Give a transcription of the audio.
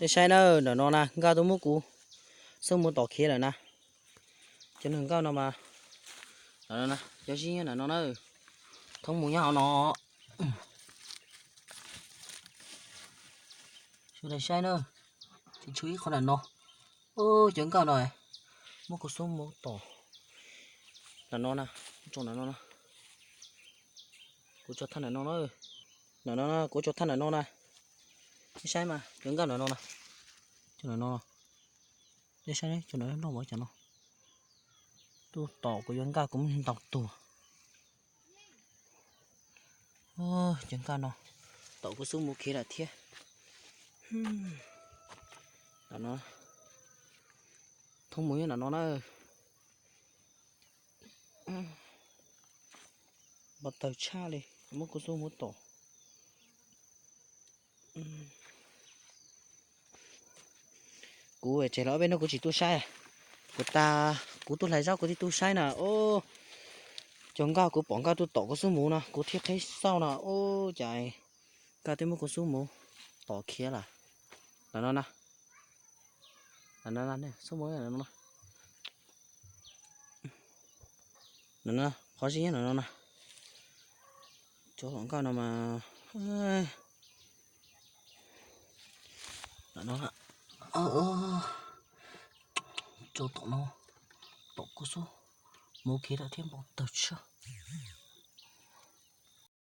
Nej saib na, ntawm no na nkaj tuaj muab kuv xub mus tom khiav lawm na. Cov neeg nkaj no mas, ntawm no na, cov zib nyob ntawm no na, thoob mus nyob hauv no. Sawv daws saib na, tsis tshuav ib qho ntawm no. Cov nkaj no, muab kuv xub mus tom ntawm no na, tso ntawm no na. Kuv tso thaj ntawm no na, ntawm no na, kuv tso thaj ntawm no na. Nej saib mas cov nkaj ntawm no na, cov ntawm no, nej saib cov ntawm no noj mov cas no. Tuaj tom kuv yuav nkaj kuv muab ntaus tuag. Cov nkaj no, tom kuv xub mus khiav lawm thiab. Ntawm no, thoob mus nyob ntawm no na. Npau taws tshaj li, muab kuv xub mus tom. Kuv tseg los ob peb hnub kuv tsis tuaj saib. Kuv tas kuv tuaj hlais zaub kuv thiaj tuaj saib na. Cov nkaj kuv pom nkaj tuaj tom kuv xub mus no kuv thiaj qhib xauj no. Ub, cas nkaj twb muab kuv xub mus tom khiav lawm. Ntawm no na, xub mus, ntawm no, qhov zib nyob ntawm no na. Cov tom nkaj no mas, ntawm no, cov tom no, tom kuv xub mus khiav lawm thiab, npau taws tshaj.